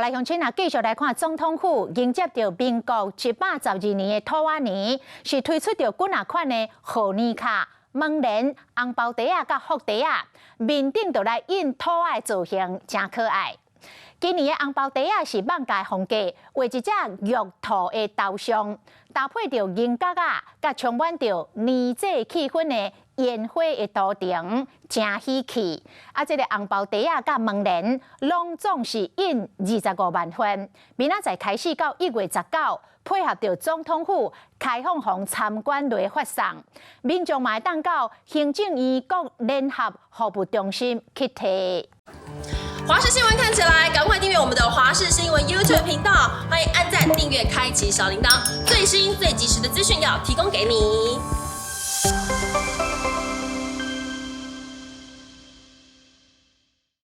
來鄉親啊，繼續來看總統府迎接著民國112年的兔仔年，是推出著幾若款的賀年卡、門簾、紅包袋仔佮福袋仔，面頂就來印兔仔的造型，誠可愛。今年的紅包袋仔是艋舺風格，畫一隻玉兔的頭像，搭配著銀角仔，佮充滿著年節氣氛的煙火的圖騰，誠喜氣。啊，這个紅包袋仔佮門簾，攏總是印25萬份。明仔載開始到1月19，配合著總統府開放予參觀來發送，民眾嘛會當到行政院國聯合服務中心去提。華視新聞看起來，趕快訂閱我們的華視新聞 YouTube 頻道，歡迎按讚、訂閱、開啟小鈴鐺，最新最及時的資訊要提供給你。